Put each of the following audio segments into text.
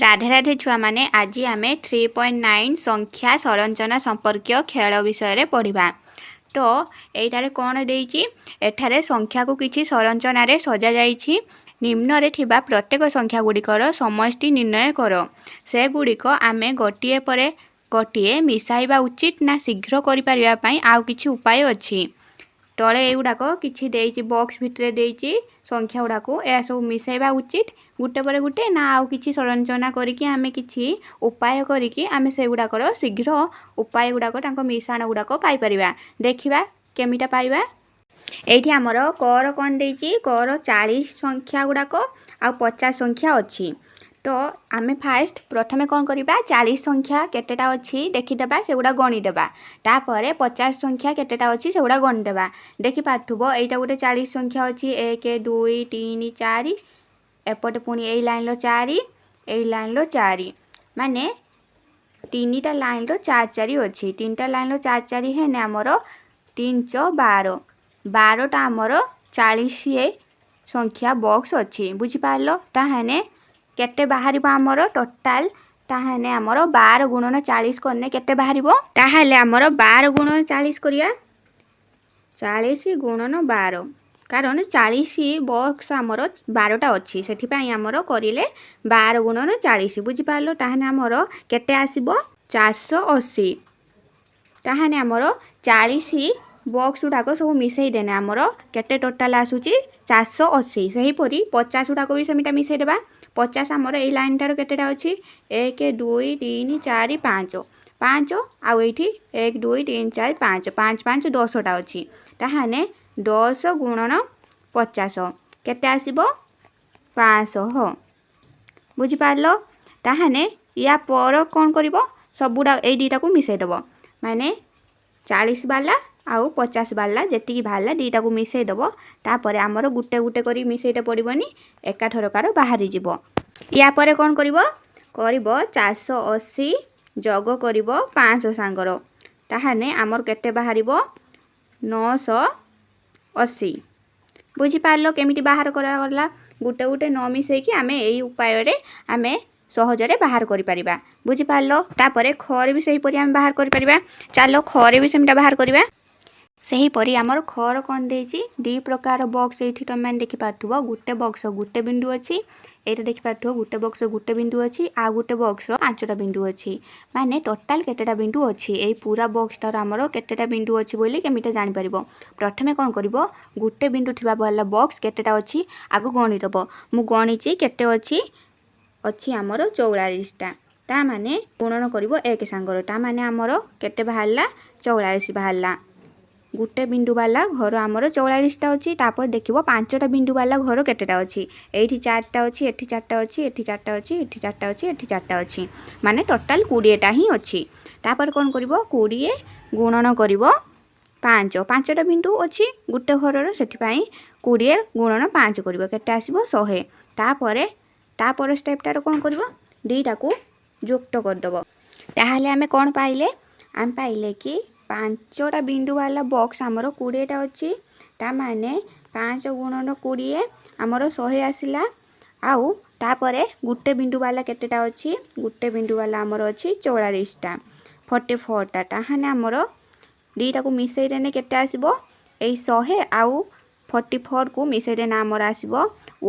ରାଧେ ରାଧେ ଛୁଆମାନେ, ଆଜି ଆମେ 3.9 ସଂଖ୍ୟା ସଂରଚନା ସମ୍ପର୍କୀୟ ଖେଳ ବିଷୟରେ ପଢ଼ିବା। ତ ଏଇଟାରେ କ'ଣ ଦେଇଛି? ଏଠାରେ ସଂଖ୍ୟାକୁ କିଛି ସଂରଚନାରେ ସଜାଯାଇଛି। ନିମ୍ନରେ ଥିବା ପ୍ରତ୍ୟେକ ସଂଖ୍ୟା ଗୁଡ଼ିକର ସମଷ୍ଟି ନିର୍ଣ୍ଣୟ କର। ସେଗୁଡ଼ିକ ଆମେ ଗୋଟିଏ ପରେ ଗୋଟିଏ ମିଶାଇବା ଉଚିତ ନା ଶୀଘ୍ର କରିପାରିବା ପାଇଁ ଆଉ କିଛି ଉପାୟ ଅଛି? ତଳେ ଏଗୁଡ଼ାକ କିଛି ଦେଇଛି, ବକ୍ସ ଭିତରେ ଦେଇଛି ସଂଖ୍ୟା ଗୁଡ଼ାକୁ। ଏହା ସବୁ ମିଶାଇବା ଉଚିତ ଗୋଟେ ପରେ ଗୋଟେ ନା ଆଉ କିଛି ସଂରଚନା କରିକି, ଆମେ କିଛି ଉପାୟ କରିକି ଆମେ ସେଗୁଡ଼ାକର ଶୀଘ୍ର ଉପାୟ ଗୁଡ଼ାକ, ତାଙ୍କ ମିଶାଣ ଗୁଡ଼ାକ ପାଇପାରିବା? ଦେଖିବା କେମିଟା ପାଇବା। ଏଇଠି ଆମର କର କ'ଣ ଦେଇଛି? କର 40 ସଂଖ୍ୟା ଗୁଡ଼ାକ ଆଉ 50 ସଂଖ୍ୟା ଅଛି। ତ ଆମେ ଫାଷ୍ଟ ପ୍ରଥମେ କ'ଣ କରିବା? 40 ସଂଖ୍ୟା କେତେଟା ଅଛି ଦେଖିଦେବା, ସେଗୁଡ଼ା ଗଣିଦେବା। ତାପରେ 50 ସଂଖ୍ୟା କେତେଟା ଅଛି ସେଗୁଡ଼ା ଗଣିଦେବା। ଦେଖିପାରୁଥିବ, ଏଇଟା ଗୋଟେ 40 ସଂଖ୍ୟା ଅଛି, ଏକ, ଦୁଇ, ତିନି, ଚାରି। ଏପଟେ ପୁଣି ଏଇ ଲାଇନ୍ର ଚାରି, ଏଇ ଲାଇନ୍ର ଚାରି, ମାନେ ତିନିଟା ଲାଇନ୍ର ଚାରି ଚାରି ଅଛି। ତିନିଟା ଲାଇନ୍ର ଚାରି ଚାରି ହେଲେ ଆମର ତିନି ଚଉ 12। 12ଟା ଆମର 40 ସଂଖ୍ୟା ବକ୍ସ ଅଛି। ବୁଝିପାରିଲ? ତାହେଲେ କେତେ ବାହାରିବ ଆମର ଟୋଟାଲ? ତାହେଲେ ଆମର 12 ଗୁଣନ 40 କଲେ କେତେ ବାହାରିବ? ତାହେଲେ ଆମର 12 ଗୁଣନ 40 କରିବା। 40 ଗୁଣନ 12, କାରଣ 40 ବକ୍ସ ଆମର 12ଟା ଅଛି, ସେଥିପାଇଁ ଆମର କରିଲେ 12 ଗୁଣନ 40। ବୁଝିପାରିଲ? ତାହେଲେ ଆମର କେତେ ଆସିବ? 480। ତାହେଲେ ଆମର 40 ବକ୍ସ ଗୁଡ଼ାକ ସବୁ ମିଶାଇ ଦେନେ ଆମର କେତେ ଟୋଟାଲ ଆସୁଛି? 480। ସେହିପରି 50 ଗୁଡ଼ାକ ବି ସେମିତି ମିଶାଇ ଦେବା। 50 ଆମର ଏଇ ଲାଇନଟାର କେତେଟା ଅଛି? ଏକ, ଦୁଇ, ତିନି, ଚାରି, ପାଞ୍ଚ, ପାଞ୍ଚ। ଆଉ ଏଇଠି ଏକ, ଦୁଇ, ତିନି, ଚାରି, ପାଞ୍ଚ, ପାଞ୍ଚ, ପାଞ୍ଚ, 10ଟା ଅଛି। ତାହେଲେ 10 ଗୁଣନ 50 କେତେ ଆସିବ? 500। ବୁଝିପାରିଲ? ତାହେଲେ ୟା ପର କ'ଣ କରିବ? ସବୁଗୁଡ଼ା ଏଇ ଦୁଇଟାକୁ ମିଶାଇ ଦେବ, ମାନେ 40 ବାଲା ଆଉ 50 ବାଲା ଯେତିକି ବାହାରିଲା ଦୁଇଟାକୁ ମିଶାଇ ଦେବ। ତାପରେ ଆମର ଗୋଟେ ଗୋଟେ କରି ମିଶାଇତେ ପଡ଼ିବନି, ଏକାଥରକାର ବାହାରିଯିବ। ୟା ପରେ କ'ଣ କରିବ? କରିବ 480 ଯୋଗ କରିବ 500 ସାଙ୍ଗର। ତାହେଲେ ଆମର କେତେ ବାହାରିବ? 980। ବୁଝିପାରିଲ କେମିତି ବାହାର କରାଗଲା? ଗୋଟେ ଗୋଟେ ନ ମିଶାଇକି ଆମେ ଏଇ ଉପାୟରେ ଆମେ ସହଜରେ ବାହାର କରିପାରିବା। ବୁଝିପାରିଲ? ତାପରେ ଖରେ ବି ସେହିପରି ଆମେ ବାହାର କରିପାରିବା। ଚାଲ, ଖରେ ବି ସେମିତି ବାହାର କରିବା। ସେହିପରି ଆମର ଖର କ'ଣ ଦେଇଛି? ଦୁଇ ପ୍ରକାର ବକ୍ସ ଏଇଠି ତୁମେମାନେ ଦେଖିପାରୁଥିବ। ଗୋଟେ ବକ୍ସ ଗୋଟେ ବିନ୍ଦୁ ଅଛି। ଏଇଟା ଦେଖିପାରୁଥିବ, ଗୋଟେ ବକ୍ସ ଗୋଟେ ବିନ୍ଦୁ ଅଛି ଆଉ ଗୋଟେ ବକ୍ସର ପାଞ୍ଚଟା ବିନ୍ଦୁ ଅଛି। ମାନେ ଟୋଟାଲ କେତେଟା ବିନ୍ଦୁ ଅଛି? ଏଇ ପୁରା ବକ୍ସଟାର ଆମର କେତେଟା ବିନ୍ଦୁ ଅଛି ବୋଲି କେମିତି ଜାଣିପାରିବ? ପ୍ରଥମେ କ'ଣ କରିବ? ଗୋଟେ ବିନ୍ଦୁ ଥିବା ବାଲା ବକ୍ସ କେତେଟା ଅଛି ଆଗ ଗଣିଦେବ। ମୁଁ ଗଣିଛି, କେତେ ଅଛି? ଅଛି ଆମର 44ଟା। ତା ମାନେ ଗୁଣନ କରିବ ଏକ ସାଙ୍ଗର। ତା ମାନେ ଆମର କେତେ ବାହାରିଲା? 44 ବାହାରିଲା। ଗୋଟେ ବିନ୍ଦୁ ବାଲା ଘର ଆମର 44ଟା ଅଛି। ତାପରେ ଦେଖିବ ପାଞ୍ଚଟା ବିନ୍ଦୁ ବାଲା ଘର କେତେଟା ଅଛି। ଏଇଠି ଚାରିଟା ଅଛି, ଏଠି ଚାରିଟା ଅଛି, ଏଠି ଚାରିଟା ଅଛି, ଏଠି ଚାରିଟା ଅଛି, ଏଠି ଚାରିଟା ଅଛି। ମାନେ ଟୋଟାଲ 20ଟା ହିଁ ଅଛି। ତାପରେ କ'ଣ କରିବ? 20 ଗୁଣନ କରିବ ପାଞ୍ଚ। ପାଞ୍ଚଟା ବିନ୍ଦୁ ଅଛି ଗୋଟେ ଘରର, ସେଥିପାଇଁ 20 ଗୁଣନ ପାଞ୍ଚ କରିବ। କେତେ ଆସିବ? 100। ତାପରେ ତାପର ଷ୍ଟେପ୍ଟାରେ କ'ଣ କରିବ? ଦୁଇଟାକୁ ଯୁକ୍ତ କରିଦେବ। ତାହେଲେ ଆମେ କ'ଣ ପାଇଲେ? ଆମେ ପାଇଲେ କି ପାଞ୍ଚଟା ବିନ୍ଦୁ ବାଲା ବକ୍ସ ଆମର 20ଟା ଅଛି। ତା ମାନେ ପାଞ୍ଚ ଗୁଣନ 20 ଆମର 100 ଆସିଲା। ଆଉ ତାପରେ ଗୋଟେ ବିନ୍ଦୁ ବାଲା କେତେଟା ଅଛି? ଗୋଟେ ବିନ୍ଦୁ ବାଲା ଆମର ଅଛି 44ଟା, 44ଟା। ତାହେଲେ ଆମର ଦୁଇଟାକୁ ମିଶାଇ ଦେଲେ କେତେ ଆସିବ? ଏଇ 100 ଆଉ 44କୁ ମିଶାଇ ଦେଲେ ଆମର ଆସିବ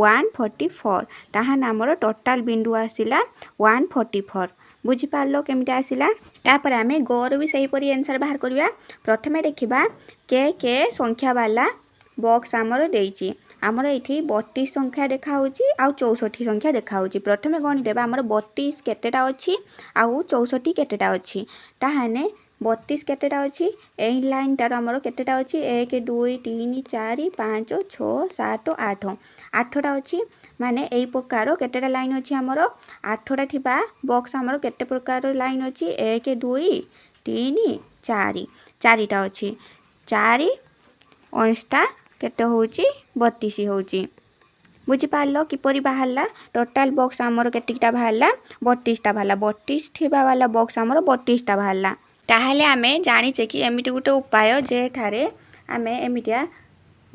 144। ତାହେଲେ ଆମର ଟୋଟାଲ ବିନ୍ଦୁ ଆସିଲା 144। ବୁଝିପାରିଲ କେମିତି ଆସିଲା? ତାପରେ ଆମେ ଗର ବି ସେହିପରି ଆନ୍ସର୍ ବାହାର କରିବା। ପ୍ରଥମେ ଦେଖିବା କେ କେ ସଂଖ୍ୟା ବାଲା ବକ୍ସ ଆମର ଦେଇଛି। ଆମର ଏଇଠି 32 ସଂଖ୍ୟା ଦେଖାହେଉଛି ଆଉ 64 ସଂଖ୍ୟା ଦେଖାହେଉଛି। ପ୍ରଥମେ ଗଣିଦେବା ଆମର 32 କେତେଟା ଅଛି ଆଉ 64 କେତେଟା ଅଛି। ତାହେଲେ 32 କେତେଟା ଅଛି? ଏଇ ଲାଇନ୍ଟାର ଆମର କେତେଟା ଅଛି? ଏକ, ଦୁଇ, ତିନି, ଚାରି, ପାଞ୍ଚ, ଛଅ, ସାତ, ଆଠ। ଆଠଟା ଅଛି। ମାନେ ଏଇ ପ୍ରକାର କେତେଟା ଲାଇନ୍ ଅଛି ଆମର? ଆଠଟା ଥିବା ବକ୍ସ ଆମର କେତେ ପ୍ରକାର ଲାଇନ୍ ଅଛି? ଏକ, ଦୁଇ, ତିନି, ଚାରି। ଚାରିଟା ଅଛି। ଚାରି ଅଣଟା କେତେ ହେଉଛି? 32 ହେଉଛି। ବୁଝିପାରିଲ କିପରି ବାହାରିଲା? ଟୋଟାଲ ବକ୍ସ ଆମର କେତିକିଟା ବାହାରିଲା? 32ଟା ବାହାରିଲା। 32 ଥିବା ବାଲା ବକ୍ସ ଆମର 32ଟା ବାହାରିଲା। ତାହେଲେ ଆମେ ଜାଣିଛେ କି ଏମିତି ଗୋଟେ ଉପାୟ, ଯେଠାରେ ଆମେ ଏମିତିଆ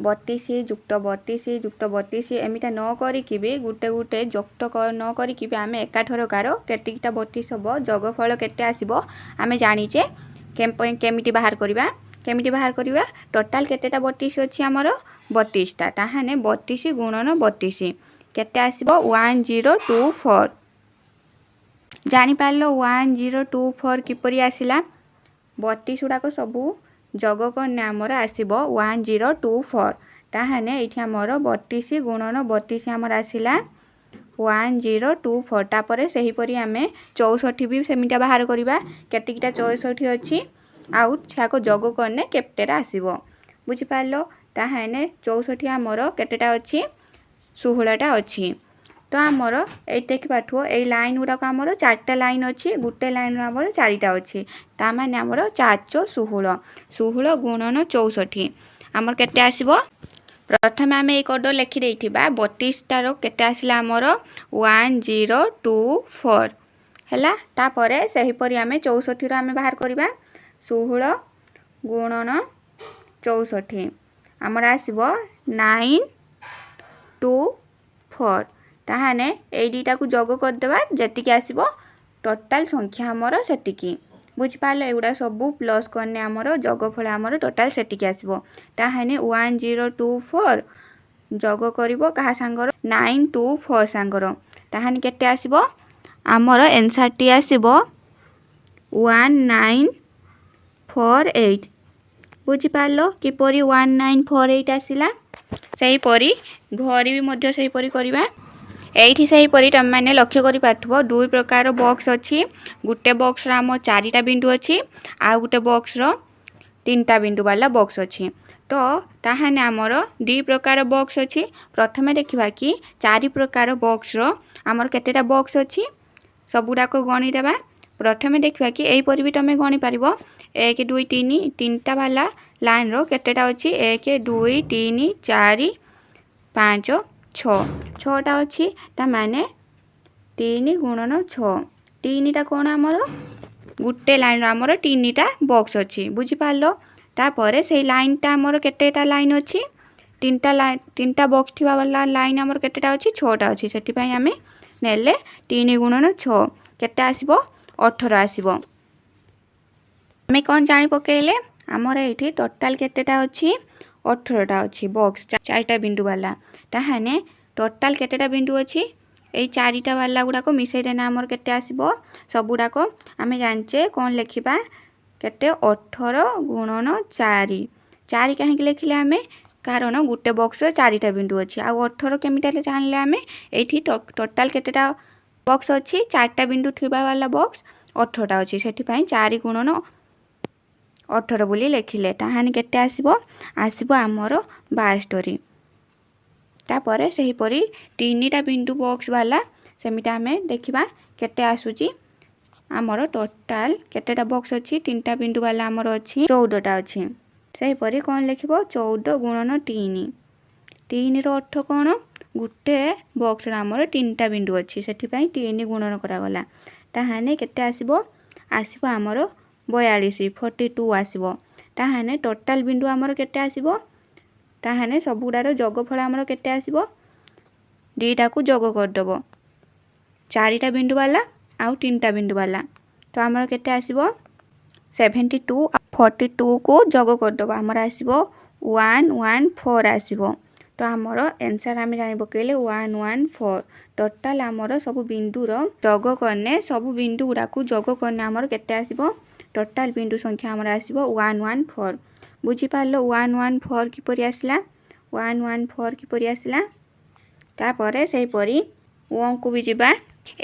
32 ଯୁକ୍ତ 32 ଯୁକ୍ତ 32 ଏମିତି ନ କରିକି ବି, ଗୋଟେ ଗୋଟେ ଯୁକ୍ତ ନ କରିକି ବି ଆମେ ଏକାଥରକାର କେତିକିଟା 32 ହେବ, ଯୋଗଫଳ କେତେ ଆସିବ ଆମେ ଜାଣିଛେ। କେମିତି ବାହାର କରିବା? କେମିତି ବାହାର କରିବା? ଟୋଟାଲ୍ କେତେଟା 32 ଅଛି ଆମର? 32ଟା। ତାହେଲେ 32 ଗୁଣନ 32 କେତେ ଆସିବ? 1024। ଜାଣିପାରିଲ 1024 କିପରି ଆସିଲା? 32 ଗୁଡ଼ାକ ସବୁ ଯୋଗ କଲେ ଆମର ଆସିବ 1024। ତାହେଲେ ଏଇଠି ଆମର 32 ଗୁଣନ 32 ଆମର ଆସିଲା 1024। ତାପରେ ସେହିପରି ଆମେ 64 ବି ସେମିତିଆ ବାହାର କରିବା, କେତିକିଟା 64 ଅଛି ଆଉ ଛାକ ଯୋଗ କଲେ କେତେଟା ଆସିବ। ବୁଝିପାରିଲ? ତାହେଲେ 64 ଆମର କେତେଟା ଅଛି? 16ଟା ଅଛି। ତ ଆମର ଏଇ ଦେଖିପାରୁଥିବ, ଏଇ ଲାଇନ୍ ଗୁଡ଼ାକ ଆମର ଚାରିଟା ଲାଇନ୍ ଅଛି, ଗୋଟେ ଲାଇନ୍ର ଆମର ଚାରିଟା ଅଛି। ତା ମାନେ ଆମର 4 ଚଉ 16, 16 ଗୁଣନ 64 ଆମର କେତେ ଆସିବ? ପ୍ରଥମେ ଆମେ ଏଇ କୋଡ଼ ଲେଖି ଦେଇଥିବା। 32ଟାର କେତେ ଆସିଲା ଆମର? 1024 ହେଲା। ତାପରେ ସେହିପରି ଆମେ 64ର ଆମେ ବାହାର କରିବା। 16 ଗୁଣନ 64 ଆମର ଆସିବ 924। ତାହେଲେ ଏଇ ଦୁଇଟାକୁ ଯୋଗ କରିଦେବା, ଯେତିକି ଆସିବ ଟୋଟାଲ୍ ସଂଖ୍ୟା ଆମର ସେତିକି। ବୁଝିପାରିଲ? ଏଗୁଡ଼ା ସବୁ ପ୍ଲସ୍ କଲେ ଆମର ଯୋଗଫଳ ଆମର ଟୋଟାଲ୍ ସେତିକି ଆସିବ। ତାହେଲେ 1024 ଯୋଗ କରିବ କାହା ସାଙ୍ଗର? 924 ସାଙ୍ଗର। ତାହେଲେ କେତେ ଆସିବ ଆମର ଏନ୍ସାର୍ଟି? ଆସିବ 1948। ବୁଝିପାରିଲ କିପରି 1948 ଆସିଲା? ସେହିପରି ଘରେ ବି ମଧ୍ୟ ସେହିପରି କରିବା। ଏଇଠି ସେହିପରି ତୁମେମାନେ ଲକ୍ଷ୍ୟ କରିପାରୁଥିବ, ଦୁଇ ପ୍ରକାର ବକ୍ସ ଅଛି। ଗୋଟେ ବକ୍ସର ଆମ ଚାରିଟା ବିନ୍ଦୁ ଅଛି, ଆଉ ଗୋଟେ ବକ୍ସର ତିନିଟା ବିନ୍ଦୁ ବାଲା ବକ୍ସ ଅଛି। ତ ତାହେଲେ ଆମର ଦୁଇ ପ୍ରକାର ବକ୍ସ ଅଛି। ପ୍ରଥମେ ଦେଖିବା କି ଚାରି ପ୍ରକାର ବକ୍ସର ଆମର କେତେଟା ବକ୍ସ ଅଛି, ସବୁଗୁଡ଼ାକ ଗଣିଦେବା। ପ୍ରଥମେ ଦେଖିବା କି ଏହିପରି ବି ତୁମେ ଗଣିପାରିବ। 1, 2, 3, ତିନିଟା ବାଲା ଲାଇନ୍ର କେତେଟା ଅଛି? 1, 2, 3, 4, 5, 6। ଛଅଟା ଅଛି। ତା ମାନେ 3 ଗୁଣନ 6। ତିନିଟା କ'ଣ ଆମର ଗୋଟେ ଲାଇନ୍ର ଆମର ତିନିଟା ବକ୍ସ ଅଛି। ବୁଝିପାରିଲ? ତାପରେ ସେଇ ଲାଇନ୍ଟା ଆମର କେତେଟା ଲାଇନ୍ ଅଛି? ତିନିଟା ଲାଇନ୍, ତିନିଟା ବକ୍ସ ଥିବା ବାଲା ଲାଇନ୍ ଆମର କେତେଟା ଅଛି? ଛଅଟା ଅଛି। ସେଥିପାଇଁ ଆମେ ନେଲେ 3 ଗୁଣନ 6 କେତେ ଆସିବ? 18 ଆସିବ। ଆମେ କ'ଣ ଜାଣି ପକେଇଲେ? ଆମର ଏଇଠି ଟୋଟାଲ୍ କେତେଟା ଅଛି? 18ଟା ଅଛି ବକ୍ସ ଚାରିଟା ବିନ୍ଦୁ ବାଲା। ତାହେଲେ ଟୋଟାଲ୍ କେତେଟା ବିନ୍ଦୁ ଅଛି? ଏଇ ଚାରିଟା ବାଲା ଗୁଡ଼ାକ ମିଶାଇ ଦେଲେ ଆମର କେତେ ଆସିବ? ସବୁଗୁଡ଼ାକ ଆମେ ଜାଣିଛେ। କ'ଣ ଲେଖିବା? କେତେ? 18 ଗୁଣନ 4। ଚାରି କାହିଁକି ଲେଖିଲେ ଆମେ? କାରଣ ଗୋଟେ ବକ୍ସର ଚାରିଟା ବିନ୍ଦୁ ଅଛି। ଆଉ 18 କେମିତି ଜାଣିଲେ ଆମେ? ଏଇଠି ଟୋଟାଲ୍ କେତେଟା ବକ୍ସ ଅଛି? ଚାରିଟା ବିନ୍ଦୁ ଥିବା ବାଲା ବକ୍ସ 18ଟା ଅଛି। ସେଥିପାଇଁ 4 ଗୁଣନ 18 ବୋଲି ଲେଖିଲେ। ତାହେଲେ କେତେ ଆସିବ? ଆସିବ ଆମର 72। ତାପରେ ସେହିପରି ତିନିଟା ବିନ୍ଦୁ ବକ୍ସ ବାଲା ସେମିତି ଆମେ ଦେଖିବା କେତେ ଆସୁଛି। ଆମର ଟୋଟାଲ୍ କେତେଟା ବକ୍ସ ଅଛି? ତିନିଟା ବିନ୍ଦୁ ବାଲା ଆମର ଅଛି 14ଟା ଅଛି। ସେହିପରି କ'ଣ ଲେଖିବ? 14 ଗୁଣନ 3। ତିନିର ଅର୍ଥ କ'ଣ? ଗୋଟେ ବକ୍ସର ଆମର ତିନିଟା ବିନ୍ଦୁ ଅଛି, ସେଥିପାଇଁ 3 ଗୁଣନ କରାଗଲା। ତାହେଲେ କେତେ ଆସିବ? ଆସିବ ଆମର 42, 42 ଆସିବ। ତାହେଲେ ଟୋଟାଲ୍ ବିନ୍ଦୁ ଆମର କେତେ ଆସିବ? ତାହେଲେ ସବୁଗୁଡ଼ାର ଯୋଗଫଳ ଆମର କେତେ ଆସିବ? ଦୁଇଟାକୁ ଯୋଗ କରିଦେବ, ଚାରିଟା ବିନ୍ଦୁ ବାଲା ଆଉ ତିନିଟା ବିନ୍ଦୁ ବାଲା। ତ ଆମର କେତେ ଆସିବ? 72, 42କୁ ଯୋଗ କରିଦେବ, ଆମର ଆସିବ 114 ଆସିବ। ତ ଆମର ଆନ୍ସର୍ ଆମେ ଜାଣି ପକେଇଲେ 114। ଟୋଟାଲ୍ ଆମର ସବୁ ବିନ୍ଦୁର ଯୋଗ କଲେ, ସବୁ ବିନ୍ଦୁ ଗୁଡ଼ାକୁ ଯୋଗ କଲେ ଆମର କେତେ ଆସିବ? ଟୋଟାଲ୍ ବିନ୍ଦୁ ସଂଖ୍ୟା ଆମର ଆସିବ 114। ବୁଝିପାରିଲ 114 କିପରି ଆସିଲା? 114 କିପରି ଆସିଲା? ତାପରେ ସେହିପରି ଓଙ୍କୁ ବି ଯିବା।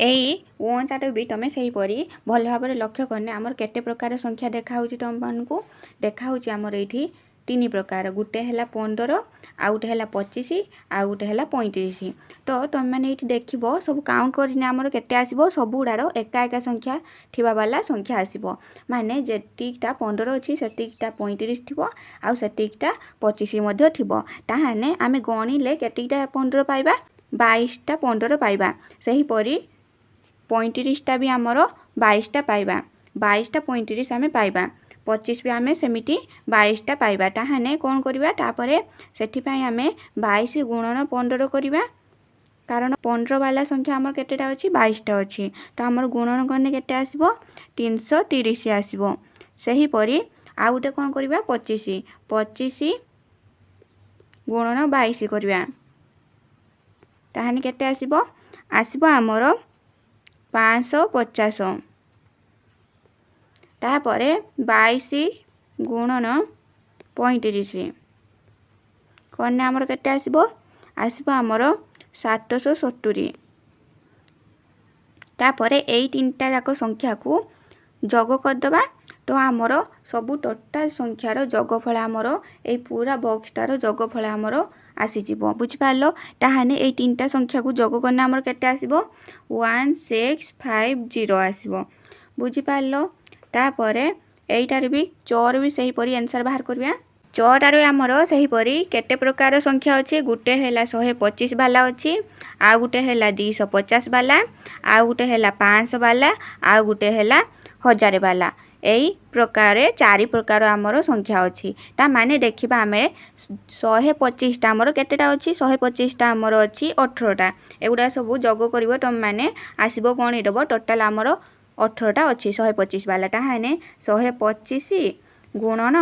ଏଇ ଓଁଚାଟା ବି ତୁମେ ସେହିପରି ଭଲ ଭାବରେ ଲକ୍ଷ୍ୟ କଲେ ଆମର କେତେ ପ୍ରକାର ସଂଖ୍ୟା ଦେଖାହେଉଛି ତୁମମାନଙ୍କୁ? ଦେଖାହେଉଛି ଆମର ଏଇଠି ତିନି ପ୍ରକାର। ଗୋଟେ ହେଲା 15, ଆଉ ଗୋଟେ ହେଲା 25, ଆଉ ଗୋଟେ ହେଲା 35। ତ ତୁମେମାନେ ଏଇଠି ଦେଖିବ, ସବୁ କାଉଣ୍ଟ କରିନେ ଆମର କେତେ ଆସିବ? ସବୁଗୁଡ଼ାର ଏକା ଏକା ସଂଖ୍ୟା ଥିବା ବାଲା ସଂଖ୍ୟା ଆସିବ। ମାନେ ଯେତିକିଟା 15 ଅଛି, ସେତିକିଟା 35 ଥିବ ଆଉ ସେତିକିଟା 25 ମଧ୍ୟ ଥିବ। ତାହେଲେ ଆମେ ଗଣିଲେ କେତିକିଟା 15 ପାଇବା? 22ଟା 15 ପାଇବା। ସେହିପରି 35ଟା ବି ଆମର 22ଟା ପାଇବା, 22ଟା 35 ଆମେ ପାଇବା। 25 ବି ଆମେ ସେମିତି 22ଟା ପାଇବା। ତାହେଲେ କ'ଣ କରିବା ତାପରେ? ସେଥିପାଇଁ ଆମେ 22 ଗୁଣନ 15 କରିବା, କାରଣ 15 ବାଲା ସଂଖ୍ୟା ଆମର କେତେଟା ଅଛି? 22ଟା ଅଛି। ତ ଆମର ଗୁଣନ କଲେ କେତେ ଆସିବ? 330 ଆସିବ। ସେହିପରି ଆଉ ଗୋଟେ କ'ଣ କରିବା? 25, 25 ଗୁଣନ 22 କରିବା। ତାହେଲେ କେତେ ଆସିବ? ଆସିବ ଆମର 550। ତାପରେ 22 ଗୁଣନ 35 କଲେ ଆମର କେତେ ଆସିବ? ଆସିବ ଆମର 770। ତାପରେ ଏଇ ତିନିଟା ଯାକ ସଂଖ୍ୟାକୁ ଯୋଗ କରିଦେବା। ତ ଆମର ସବୁ ଟୋଟାଲ୍ ସଂଖ୍ୟାର ଯୋଗଫଳ, ଆମର ଏଇ ପୁରା ବକ୍ସଟାର ଯୋଗଫଳ ଆମର ଆସିଯିବ। ବୁଝିପାରିଲ? ତାହେଲେ ଏଇ ତିନିଟା ସଂଖ୍ୟାକୁ ଯୋଗ କଲେ ଆମର କେତେ ଆସିବ? 1650 ଆସିବ। ବୁଝିପାରିଲ? ତାପରେ ଏଇଟାରେ ବି ଚଅର ବି ସେହିପରି ଆନ୍ସର୍ ବାହାର କରିବା। ଚଅଟାରେ ଆମର ସେହିପରି କେତେ ପ୍ରକାର ସଂଖ୍ୟା ଅଛି? ଗୋଟେ ହେଲା 125 ବାଲା ଅଛି, ଆଉ ଗୋଟେ ହେଲା 250 ବାଲା, ଆଉ ଗୋଟେ ହେଲା 500 ବାଲା, ଆଉ ଗୋଟେ ହେଲା 1000 ବାଲା। ଏଇ ପ୍ରକାରେ ଚାରି ପ୍ରକାର ଆମର ସଂଖ୍ୟା ଅଛି। ତା ମାନେ ଦେଖିବା ଆମେ 125ଟା ଆମର କେତେଟା ଅଛି? 125ଟା ଆମର ଅଛି 18ଟା। ଏଗୁଡ଼ା ସବୁ ଯୋଗ କରିବ ତୁମେମାନେ, ଆସିବ ଗଣିଦେବ। ଟୋଟାଲ୍ ଆମର 18ଟା ଅଛି 125 ବାଲା। ତାହେଲେ 125 ଗୁଣନ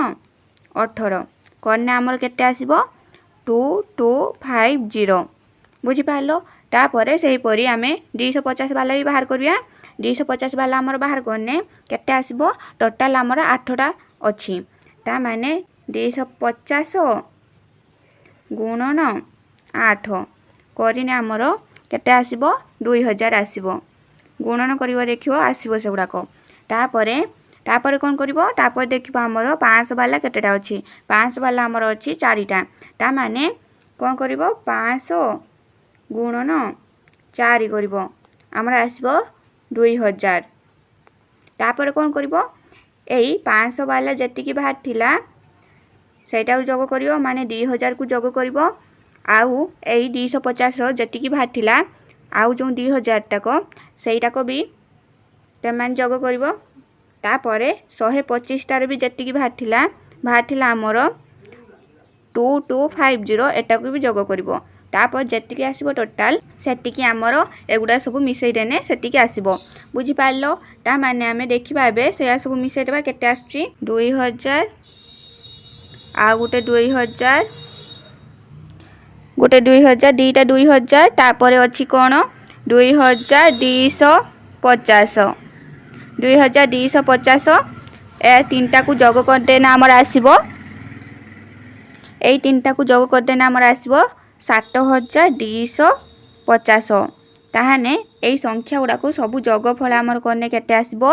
18 କଲେ ଆମର କେତେ ଆସିବ? 2250। ବୁଝିପାରିଲ? ତାପରେ ସେହିପରି ଆମେ 250 ବାଲା ବି ବାହାର କରିବା। 250 ବାଲା ଆମର ବାହାର କଲେ କେତେ ଆସିବ? ଟୋଟାଲ୍ ଆମର 8ଟା ଅଛି। ତା ମାନେ 250 ଗୁଣନ 8 କରିନେ ଆମର କେତେ ଆସିବ? 2000 ଆସିବ। ଗୁଣନ କରିବ, ଦେଖିବ ଆସିବ ସେଗୁଡ଼ାକ। ତାପରେ କ'ଣ କରିବ? ତାପରେ ଦେଖିବ ଆମର 500 ବାଲା କେତେଟା ଅଛି। 500 ବାଲା ଆମର ଅଛି 4ଟା। ତା ମାନେ କ'ଣ କରିବ? 500 ଗୁଣନ 4 କରିବ, ଆମର ଆସିବ 2000। ତାପରେ କ'ଣ କରିବ? ଏଇ 500 ବାଲା ଯେତିକି ବାହାରିଥିଲା, ସେଇଟାକୁ ଯୋଗ କରିବ, ମାନେ 2000କୁ ଯୋଗ କରିବ। ଆଉ ଏଇ 250ର ଯେତିକି ବାହାରିଥିଲା, ଆଉ ଯେଉଁ 2000ଟାକ, ସେଇଟାକ ବି ତୁମେମାନେ ଯୋଗ କରିବ। ତାପରେ 125ଟାର ବି ଯେତିକି ବାହାରିଥିଲା ଆମର 2250, ଏଟାକୁ ବି ଯୋଗ କରିବ। ତାପରେ ଯେତିକି ଆସିବ ଟୋଟାଲ୍, ସେତିକି ଆମର ଏଗୁଡ଼ା ସବୁ ମିଶାଇ ଦେନେ ସେତିକି ଆସିବ। ବୁଝିପାରିଲ? ତା ମାନେ ଆମେ ଦେଖିବା ଏବେ, ସେୟା ସବୁ ମିଶାଇ ଦେବା, କେତେ ଆସୁଛି। 2000, ଆଉ ଗୋଟେ 2000, ଗୋଟେ 2000, ଦୁଇଟା 2000। ତାପରେ ଅଛି କ'ଣ? 2250, 2250। ଏ ତିନିଟାକୁ ଯୋଗ କରିଦେନେ ଆମର ଆସିବ, ଏଇ ତିନିଟାକୁ ଯୋଗ କରିଦେନେ ଆମର ଆସିବ 7250। ତାହେଲେ ଏଇ ସଂଖ୍ୟା ଗୁଡ଼ାକୁ ସବୁ ଯୋଗଫଳ ଆମର କଲେ କେତେ ଆସିବ?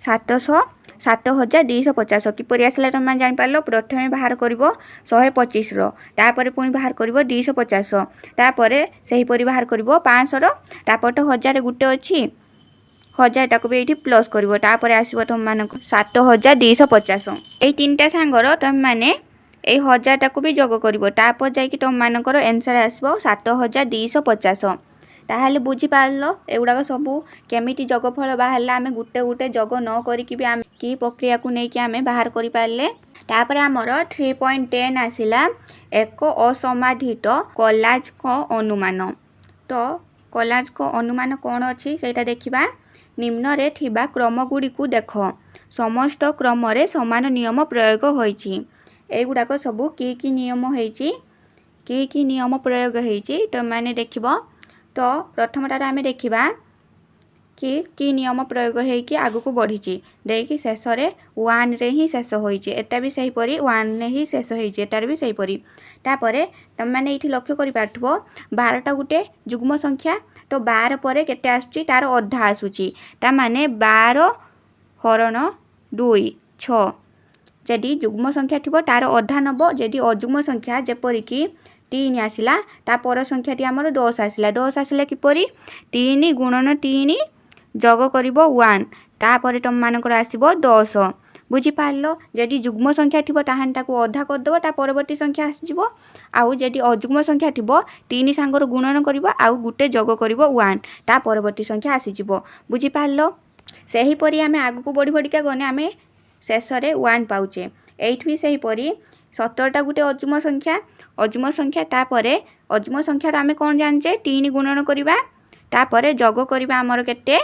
7250। କିପରି ଆସିଲା ତୁମେ ଜାଣିପାରିଲ? ପ୍ରଥମେ ବାହାର କରିବ 125ର, ତାପରେ ପୁଣି ବାହାର କରିବ 250, ତାପରେ ସେହିପରି ବାହାର କରିବ 500ର। ତାପରେ ତ 1000 ଗୋଟେ ଅଛି, 1000ଟାକୁ ବି ଏଇଠି ପ୍ଲସ୍ କରିବ। ତାପରେ ଆସିବ ତୁମମାନଙ୍କୁ 7250। ଏଇ ତିନିଟା ସାଙ୍ଗର ତୁମେମାନେ ଏଇ 1000ଟାକୁ ବି ଯୋଗ କରିବ। ତାପରେ ଯାଇକି ତୁମମାନଙ୍କର ଆନ୍ସର୍ ଆସିବ 7250। ତାହେଲେ ବୁଝିପାରିଲ ଏଗୁଡ଼ାକ ସବୁ କେମିତି ଯୋଗଫଳ ବାହାରିଲା? ଆମେ ଗୋଟେ ଗୋଟେ ଯୋଗ ନ କରିକି ବି ଆମେ କି ପ୍ରକ୍ରିୟାକୁ ନେଇକି ଆମେ ବାହାର କରିପାରିଲେ। ତାପରେ ଆମର 3.10 ଆସିଲା, ଏକ ଅସମାଧିତ କଲାଜଙ୍କ ଅନୁମାନ। ତ କଲାଜଙ୍କ ଅନୁମାନ କ'ଣ ଅଛି, ସେଇଟା ଦେଖିବା। ନିମ୍ନରେ ଥିବା କ୍ରମଗୁଡ଼ିକୁ ଦେଖ। ସମସ୍ତ କ୍ରମରେ ସମାନ ନିୟମ ପ୍ରୟୋଗ ହୋଇଛି। ଏଇଗୁଡ଼ାକ ସବୁ କି କି ନିୟମ ହେଇଛି, କି କି ନିୟମ ପ୍ରୟୋଗ ହେଇଛି, ତୁମେମାନେ ଦେଖିବ। ତ ପ୍ରଥମଟାରେ ଆମେ ଦେଖିବା କି କି ନିୟମ ପ୍ରୟୋଗ ହେଇକି ଆଗକୁ ବଢ଼ିଛି, ଦେଇକି ଶେଷରେ ୱାନ୍ରେ ହିଁ ଶେଷ ହୋଇଛି। ଏଟା ବି ସେହିପରି ୱାନ୍ରେ ହିଁ ଶେଷ ହେଇଛି, ଏଟାରେ ବି ସେହିପରି। ତାପରେ ତୁମେମାନେ ଏଇଠି ଲକ୍ଷ୍ୟ କରିପାରୁଥିବ, 12ଟା ଗୋଟେ ଯୁଗ୍ମ ସଂଖ୍ୟା। ତ 12 ପରେ କେତେ ଆସୁଛି? ତାର ଅଧା ଆସୁଛି। ତା ମାନେ 12 ହରଣ 2, 6। ଯଦି ଯୁଗ୍ମ ସଂଖ୍ୟା ଥିବ, ତାର ଅଧା ନେବ। ଯଦି ଅଯୁଗ୍ମ ସଂଖ୍ୟା, ଯେପରିକି 3 ଆସିଲା, ତା ପର ସଂଖ୍ୟାଟି ଆମର 10 ଆସିଲା। 10 ଆସିଲା କିପରି? 3 ଗୁଣନ 3 ଯୋଗ କରିବ ୱାନ୍, ତାପରେ ତୁମମାନଙ୍କର ଆସିବ 10। ବୁଝିପାରିଲ? ଯଦି ଯୁଗ୍ମ ସଂଖ୍ୟା ଥିବ, ତାହେଲେ ତାକୁ ଅଧା କରିଦେବ, ତା ପରବର୍ତ୍ତୀ ସଂଖ୍ୟା ଆସିଯିବ। ଆଉ ଯଦି ଅଯୁଗ୍ମ ସଂଖ୍ୟା ଥିବ, 3 ସାଙ୍ଗର ଗୁଣନ କରିବ ଆଉ ଗୋଟେ ଯୋଗ କରିବ ୱାନ୍, ତା ପରବର୍ତ୍ତୀ ସଂଖ୍ୟା ଆସିଯିବ। ବୁଝିପାରିଲ? ସେହିପରି ଆମେ ଆଗକୁ ବଢ଼ି ବଢ଼ିକା ଗଲେ ଆମେ ଶେଷରେ 1 ପାଉଛେ। ଏଇଠି ବି ସେହିପରି 17ଟା ଗୋଟେ ଅଯୁଗ୍ମ ସଂଖ୍ୟା, ଅଯୁଗ୍ମ ସଂଖ୍ୟା। ତାପରେ ଅଯୁଗ୍ମ ସଂଖ୍ୟାର ଆମେ କ'ଣ ଜାଣିଛେ? ତିନି ଗୁଣନ କରିବା, ତାପରେ ଯୋଗ କରିବା। ଆମର କେତେ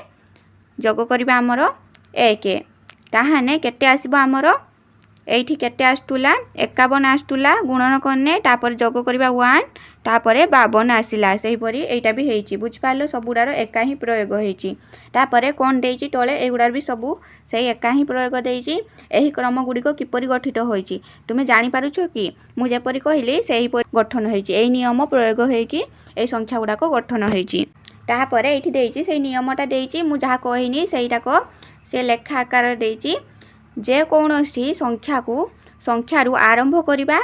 ଯୋଗ କରିବା? ଆମର ଏକ। ତାହେଲେ କେତେ ଆସିବ ଆମର? ଏଇଠି କେତେ ଆସୁଥିଲା? 51 ଆସୁଥିଲା। ଗୁଣନ କଲେ, ତାପରେ ଯୋଗ କରିବା 1, ତାପରେ 52 ଆସିଲା। ସେହିପରି ଏଇଟା ବି ହେଇଛି। ବୁଝିପାରିଲ? ସବୁଗୁଡ଼ାର ଏକା ହିଁ ପ୍ରୟୋଗ ହେଇଛି। ତାପରେ କ'ଣ ଦେଇଛି ତଳେ? ଏଇଗୁଡ଼ାର ବି ସବୁ ସେଇ ଏକା ହିଁ ପ୍ରୟୋଗ ଦେଇଛି। ଏହି କ୍ରମ ଗୁଡ଼ିକ କିପରି ଗଠିତ ହୋଇଛି, ତୁମେ ଜାଣିପାରୁଛ କି? ମୁଁ ଯେପରି କହିଲି, ସେହିପରି ଗଠନ ହେଇଛି। ଏଇ ନିୟମ ପ୍ରୟୋଗ ହେଇକି ଏଇ ସଂଖ୍ୟା ଗୁଡ଼ାକ ଗଠନ ହେଇଛି। ତାପରେ ଏଇଠି ଦେଇଛି, ସେଇ ନିୟମଟା ଦେଇଛି। ମୁଁ ଯାହା କହିନି, ସେଇଟାକ ସେ ଲେଖା ଆକାରରେ ଦେଇଛି। ଯେକୌଣସି ସଂଖ୍ୟାକୁ ସଂଖ୍ୟାରୁ ଆରମ୍ଭ କରିବା,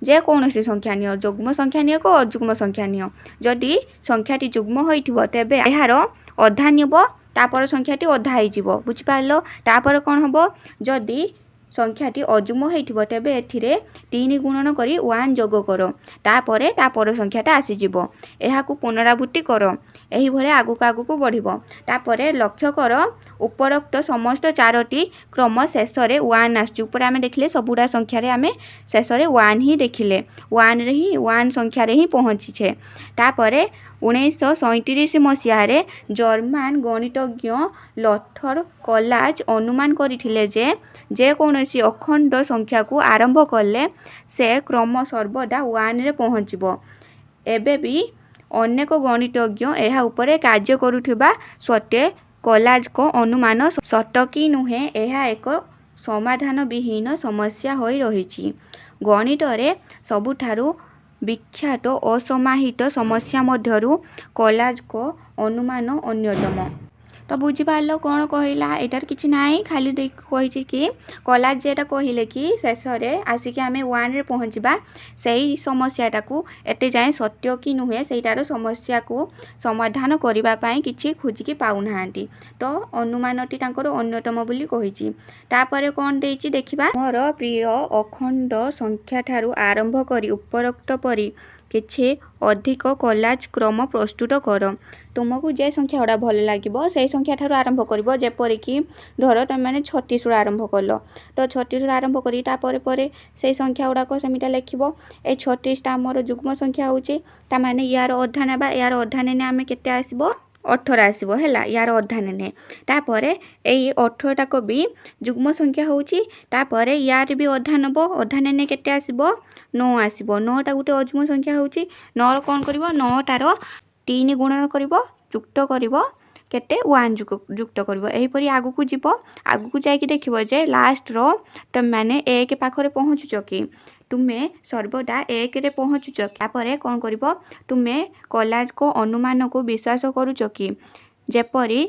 ଯେକୌଣସି ସଂଖ୍ୟା ନିଅ, ଯୁଗ୍ମ ସଂଖ୍ୟା ନିଅ କି ଅଯୁଗ୍ମ ସଂଖ୍ୟା ନିଅ, ଯଦି ସଂଖ୍ୟାଟି ଯୁଗ୍ମ ହୋଇଥିବ, ତେବେ ଏହାର ଅଧା ନେବ, ତାପର ସଂଖ୍ୟାଟି ଅଧା ହେଇଯିବ। ବୁଝିପାରିଲ? ତାପରେ କ'ଣ ହେବ? ଯଦି ସଂଖ୍ୟାଟି ଅଯୁଗ୍ମ ହେଇଥିବ, ତେବେ ଏଥିରେ ତିନି ଗୁଣନ କରି 1 ଯୋଗ କର, ତାପରେ ତା ପର ସଂଖ୍ୟାଟା ଆସିଯିବ। ଏହାକୁ ପୁନରାବୃତ୍ତି କର। ଏହିଭଳି ଆଗକୁ ଆଗକୁ ବଢ଼ିବ। ତାପରେ ଲକ୍ଷ୍ୟ କର, ଉପରୋକ୍ତ ସମସ୍ତ ଚାରୋଟି କ୍ରମ ଶେଷରେ 1 ଆସୁଛି। ଉପରେ ଆମେ ଦେଖିଲେ, ସବୁଗୁଡ଼ା ସଂଖ୍ୟାରେ ଆମେ ଶେଷରେ 1 ହିଁ ଦେଖିଲେ, ୱାନ୍ରେ ହିଁ, 1 ସଂଖ୍ୟାରେ ହିଁ ପହଞ୍ଚିଛେ। ତାପରେ 1937 ମସିହାରେ ଜର୍ମାନ ଗଣିତଜ୍ଞ ଲୋଥର କୋଲାଜ ଅନୁମାନ କରିଥିଲେ ଯେ ଯେକୌଣସି ଅଖଣ୍ଡ ସଂଖ୍ୟାକୁ ଆରମ୍ଭ କଲେ ସେ କ୍ରମ ସର୍ବଦା 1ରେ ପହଞ୍ଚିବ। ଏବେ ବି ଅନେକ ଗଣିତଜ୍ଞ ଏହା ଉପରେ କାର୍ଯ୍ୟ କରୁଥିବା ସତ୍ତ୍ୱେ କୋଲାଜଙ୍କ ଅନୁମାନ ସତ କି ନୁହେଁ, ଏହା ଏକ ସମାଧାନବିହୀନ ସମସ୍ୟା ହୋଇ ରହିଛି। ଗଣିତରେ ସବୁଠାରୁ ବିଖ୍ୟାତ ଅସମାହିତ ସମସ୍ୟା ମଧ୍ୟରୁ କୋଲାଜଙ୍କ ଅନୁମାନ ଅନ୍ୟତମ। ତ ବୁଝିପାରିଲ କ'ଣ କହିଲା? ଏଇଟାରେ କିଛି ନାହିଁ, ଖାଲି କହିଛି କି କଲାଜ ଯେଟା କହିଲେ କି ଶେଷରେ ଆସିକି ଆମେ 1ରେ ପହଞ୍ଚିବା, ସେଇ ସମସ୍ୟାଟାକୁ ଏତେ ଯାଏଁ ସତ୍ୟ କି ନୁହେଁ, ସେଇଟାର ସମସ୍ୟାକୁ ସମାଧାନ କରିବା ପାଇଁ କିଛି ଖୋଜିକି ପାଉନାହାନ୍ତି। ତ ଅନୁମାନଟି ତାଙ୍କର ଅନ୍ୟତମ ବୋଲି କହିଛି। ତାପରେ କ'ଣ ଦେଇଛି ଦେଖିବା। ମୋର ପ୍ରିୟ ଅଖଣ୍ଡ ସଂଖ୍ୟାଠାରୁ ଆରମ୍ଭ କରି ଉପରୋକ୍ତ ପରି କିଛି ଅଧିକ କଲାଜ କ୍ରମ ପ୍ରସ୍ତୁତ କର। ତୁମକୁ ଯେ ସଂଖ୍ୟା ଗୁଡ଼ା ଭଲ ଲାଗିବ, ସେଇ ସଂଖ୍ୟା ଠାରୁ ଆରମ୍ଭ କରିବ। ଯେପରିକି ଧର ତୁମେମାନେ 36ରୁ ଆରମ୍ଭ କଲ, ତ 36ରୁ ଆରମ୍ଭ କରି ତାପରେ ପରେ ସେଇ ସଂଖ୍ୟା ଗୁଡ଼ାକ ସେମିତି ଲେଖିବ। ଏଇ 36ଟା ଆମର ଯୁଗ୍ମ ସଂଖ୍ୟା ହେଉଛି, ତାମାନେ ୟାର ଅଧା ନେବା। ୟାର ଅଧା ନେଲେ ଆମେ କେତେ ଆସିବ? 18 ଆସିବ। ହେଲା, ୟାର ଅଧା ନେଲେ। ତାପରେ ଏଇ 18ଟାକ ବି ଯୁଗ୍ମ ସଂଖ୍ୟା ହେଉଛି। ତାପରେ ୟାର ବି ଅଧା ନେବ। ଅଧା ନେଲେ କେତେ ଆସିବ? 9 ଆସିବ। 9ଟା ଗୋଟେ ଅଯୁଗ୍ମ ସଂଖ୍ୟା ହେଉଛି। 9ର କ'ଣ କରିବ? 9ଟାର ତିନି ଗୁଣନ କରିବ, ଯୁକ୍ତ କରିବ କେତେ? 1 ଯୁକ୍ତ କରିବ। ଏହିପରି ଆଗକୁ ଯିବ। ଆଗକୁ ଯାଇକି ଦେଖିବ ଯେ ଲାଷ୍ଟର ତୁମେମାନେ ଏକ ପାଖରେ ପହଞ୍ଚୁଛ କି, ତୁମେ ସର୍ବଦା ଏକରେ ପହଞ୍ଚୁଛ। ତାପରେ କ'ଣ କରିବ? ତୁମେ କଲାଜଙ୍କ ଅନୁମାନକୁ ବିଶ୍ୱାସ କରୁଛ କି, ଯେପରି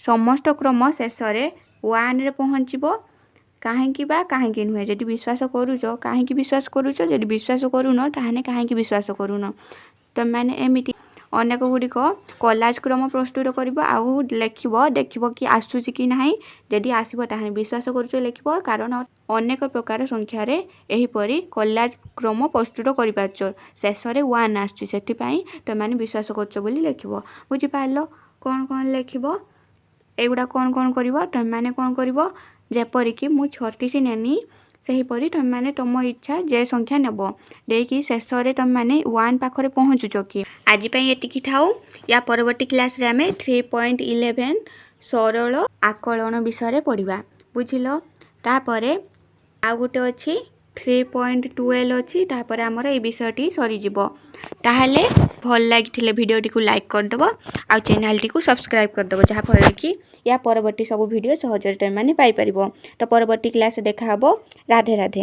ସମସ୍ତ କ୍ରମ ଶେଷରେ 1ରେ ପହଞ୍ଚିବ? କାହିଁକି ବା କାହିଁକି ନୁହେଁ? ଯଦି ବିଶ୍ୱାସ କରୁଛ, କାହିଁକି ବିଶ୍ୱାସ କରୁଛ? ଯଦି ବିଶ୍ୱାସ କରୁନ, ତାହେଲେ କାହିଁକି ବିଶ୍ୱାସ କରୁନ? ତୁମେମାନେ ଏମିତି ଅନେକ ଗୁଡ଼ିକ କଲାଜ କ୍ରମ ପ୍ରସ୍ତୁତ କରିବ ଆଉ ଲେଖିବ, ଦେଖିବ କି ଆସୁଛି କି ନାହିଁ। ଯଦି ଆସିବ, ତାହେଲେ ବିଶ୍ୱାସ କରୁଛ ଲେଖିବ। କାରଣ ଅନେକ ପ୍ରକାର ସଂଖ୍ୟାରେ ଏହିପରି କଲାଜ କ୍ରମ ପ୍ରସ୍ତୁତ କରିପାରୁଛ, ଶେଷରେ 1 ଆସୁଛି, ସେଥିପାଇଁ ତୁମେମାନେ ବିଶ୍ୱାସ କରୁଛ ବୋଲି ଲେଖିବ। ବୁଝିପାରିଲ କ'ଣ କ'ଣ ଲେଖିବ? ଏଗୁଡ଼ା କ'ଣ କ'ଣ କରିବ? ତୁମେମାନେ କ'ଣ କରିବ? ଯେପରିକି ମୁଁ 36 ନେନି, ସେହିପରି ତୁମେମାନେ ତୁମ ଇଚ୍ଛା ଯେ ସଂଖ୍ୟା ନେବ, ଦେଇକି ଶେଷରେ ତୁମେମାନେ 1 ପାଖରେ ପହଞ୍ଚୁଛ କି। ଆଜି ପାଇଁ ଏତିକି ଥାଉ। ୟା ପରବର୍ତ୍ତୀ କ୍ଲାସ୍ରେ ଆମେ 3.11 ସରଳ ଆକଳନ ବିଷୟରେ ପଢ଼ିବା। ବୁଝିଲ? ତାପରେ ଆଉ ଗୋଟେ ଅଛି, 3.12 ଅଛି। ତାପରେ ଆମର ଏଇ ବିଷୟଟି ସରିଯିବ। ତାହେଲେ ଭଲ ଲାଗିଥିଲେ ଭିଡ଼ିଓଟିକୁ ଲାଇକ୍ କରିଦେବ ଆଉ ଚ୍ୟାନେଲଟିକୁ ସବସ୍କ୍ରାଇବ୍ କରିଦେବ, ଯାହାଫଳରେ କି ୟା ପରବର୍ତ୍ତୀ ସବୁ ଭିଡ଼ିଓ ସହଜରେ ତୁମେମାନେ ପାଇପାରିବ। ତ ପରବର୍ତ୍ତୀ କ୍ଲାସ୍ରେ ଦେଖା ହେବ। ରାଧେ ରାଧେ।